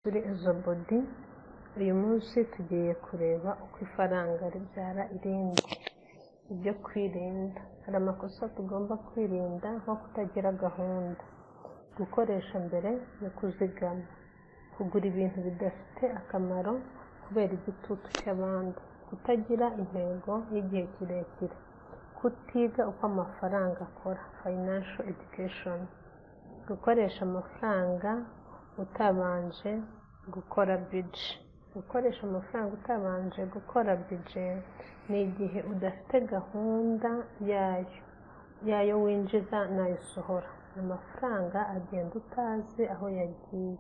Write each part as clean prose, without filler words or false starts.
Turi Ezobodi, uyu munsi tugiye kureba uko ifaranga ribyara irindi. Ibyo kwirinda: hari amakosa tugomba kwirinda nko kutagira gahunda, gukoresha mbere yo kuzigama, kugura ibintu bidafite akamaro kubera igitutu cy'abandi, kutagira intego y'igihe kirekire, kutiga uko amafaranga akora (financial education), gukoresha amafaranga utabanje gukora budget. Gukoresha amafaranga utabanje gukora budget ni igihe udafite gahunda yayo, y'ayo winjiza n'ayo usohora. Amafaranga agenda utazi aho yagiye.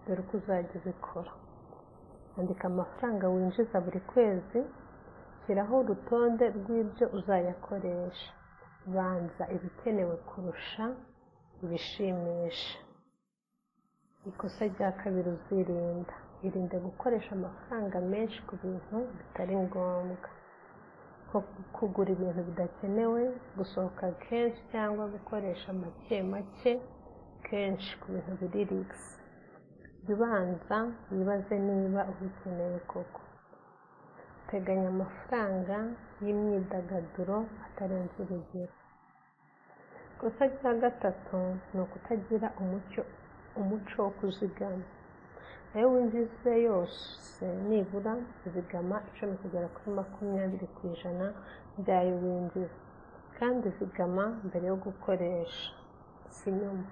Dore uko uzajya ubikora: andika amafaranga winjiza buri kwezi, shyiraho urutonde rw'ibyo uzayakoresha, banza ibikenewe kurusha ibishimisha. Ikosa rya kabiri uzirinda: irinde gukoresha amafaranga menshi ku bintu bitari ngombwa, nko kugura ibintu bidakenewe, gusohoka kenshi cyangwa gukoresha make make kenshi ku bintu biri luxe. Jya ubanza wibaze niba ubikeneye koko. Teganya amafaranga y'imyidagaduro atarenze urugero. Ikosa rya gatatu ni ukutagira umuco wo kuzigama. Ayo winjiza yose nibura zigama 10 kugera kuri 20% by'ayo winjiza, kandi zigama mbere yo gukoresha, si nyuma.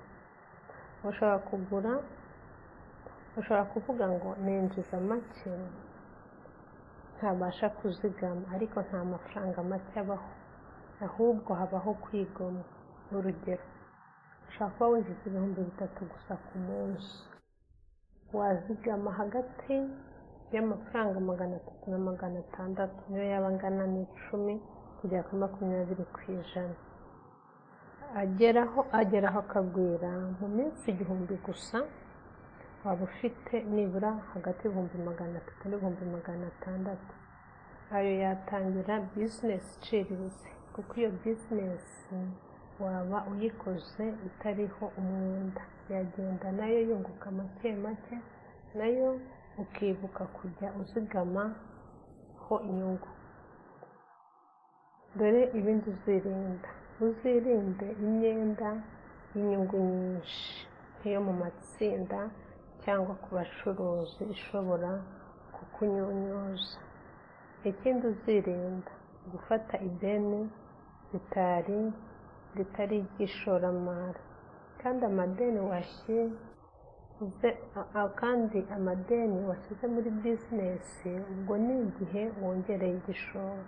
Ushobora kugura, ushobora kuvuga ngo ninjiza make ntabasha kuzigama, ariko nta mafaranga make abaho, ahubwo habaho kwigomwa. Urugero, ushobora kuba winjiza 3000 gusa ku munsi, wazigama hagati y'amafaranga 300 na 600, niyo yaba angana n'10 kugera kuri 20%. Ageraho akagwira mu minsi 1000 gusa, waba ufite nibura hagati y'300,000 n'600,000. Ayo yatangira business iciriritse, kuko iyo business waba uyikoze itariho umwenda, yagenda nayo yunguka make make, nayo ukibuka kujya uzigamaho inyungu. Dore ibindi uzirinda: uzirinde imyenda y'inyungu nyinshi nk'iyo mu matsinda cyangwa ku bacuruzi ishobora kukunyunyuza. Ikindi uzirinda, gufata ideni ritari iry'ishoramari, kandi amadeni washyize muri business ubwo ni igihe wongereye igishoro.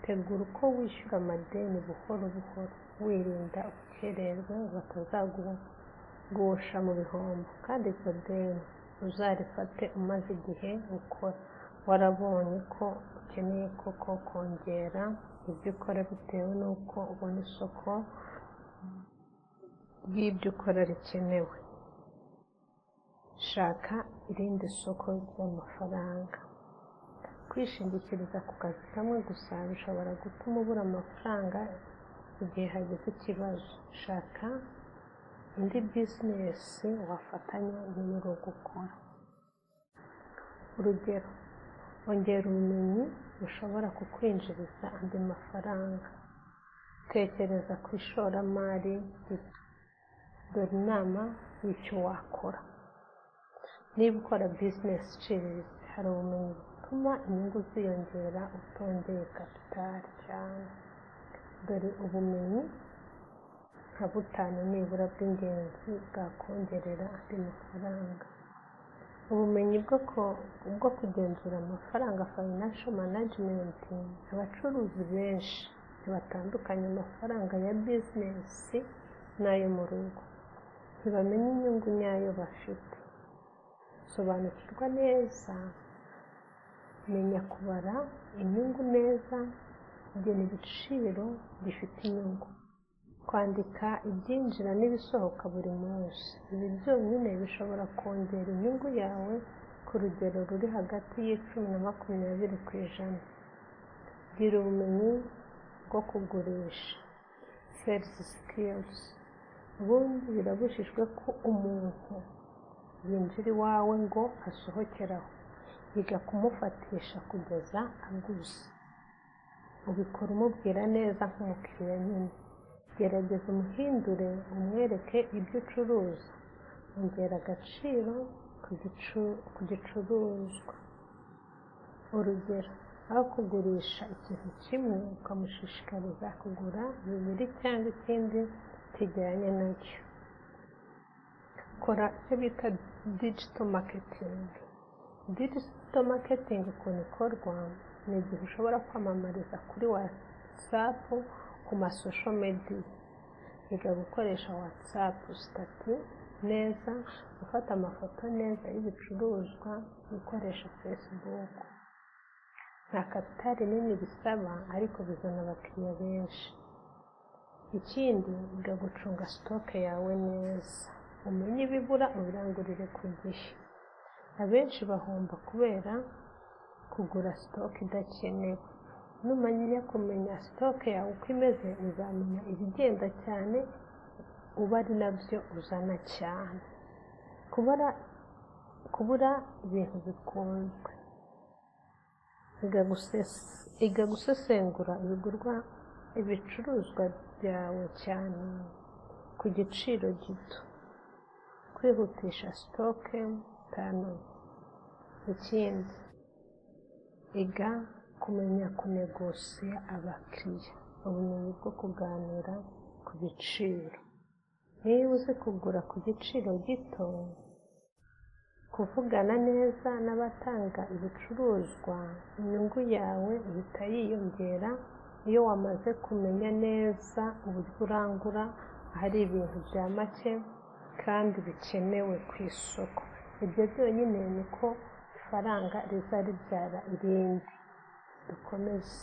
Tegura uko wishyura amadeni buhoro buhoro, wirinda ubukererwe batazagusha mu bihombo, kandi iryo deni uzarifate umaze igihe ukora, warabonye ko ukeneye koko kongera ibyo ukora bitewe n'uko ubona isoko ry'ibyo ukora rikenewe. Shaka irindi soko ry'amafaranga. Kwishingikiriza ku kazi kamwe gusa bishobora gutuma ubura amafaranga igihe hagize ikibazo. Shaka indi business wafatanya n'iyo uri gukora. Urugero, ongera ubumenyi bushobora kukwinjiriza andi mafaranga. Tekereza ku ishoramari rito. Dore inama y'icyo wakora: niba ukora business iciriritse, hari ubumenyi butuma inyungu ziyongera utongeye capital cyane. Dore ubumenyi nka butanu nibura bw'ingenzi bwakongerera andi mafaranga. Ubumenyi bwo kugenzura amafaranga, financial management: abacuruzi benshi ntibatandukanya amafaranga ya business n'ayo mu rugo, ntibamenya inyungu nyayo bafite. Sobanukirwa neza, menya kubara inyungu neza, gena igiciro gifite inyungu, kwandika ibyinjira n'ibisohoka buri munsi. Ibi byonyine bishobora kongera inyungu yawe ku rugero ruri hagati y'10 na 20%. Gira ubumenyi bwo kugurisha, sales skills. Ubundi birabujijwe ko umuntu yinjira iwawe ngo asohokere aho. Iga kumufatisha kugeza aguze. Ubikora umubwira neza nk'umukiriya nyine. Gerageza umuhindure, umwereke ibyo ucuruza. Ongera agaciro ku gicuruzwa. Urugero, aho kugurisha ikintu kimwe, ukamushishikariza kugura bibiri cyangwa ikindi kijyanye nacyo. Kora icyo bita digital marketing. Digital marketing ukuntu ikorwa ni igihe ushobora kwamamariza kuri WhatsApp, ku ma social media. Iga gukoresha WhatsApp status neza, gufata amafoto neza y'ibicuruzwa, gukoresha Facebook. Nta capital nini bisaba, ariko bizana abakiriya benshi. Ikindi, iga gucunga stock yawe neza, umenye ibibura ubirangurire ku gihe. Abenshi bahomba kubera kugura stock idakenewe. Numenya kumenya stock yawe uko imeze, uzamenya ibigenda cyane, uba ari nabyo uzana cyane. Kubura ibintu bikunzwe. Iga gusesengura ibigurwa, ibicuruzwa byawe cyane ku giciro gito. Kwihutisha stock turnover. Ikindi, iga kumenya kunegosiya abakiriya, ubumenyi bwo kuganira ku biciro. Niba uzi kugura ku giciro gito, kuvugana neza n'abatanga ibicuruzwa, inyungu yawe ihita yiyongera iyo wamaze kumenya neza uburyo urangura ahari ibintu bya make kandi bikenewe ku isoko. Ibyo byonyine niko ifaranga riza ribyara irindi. Dukomeze.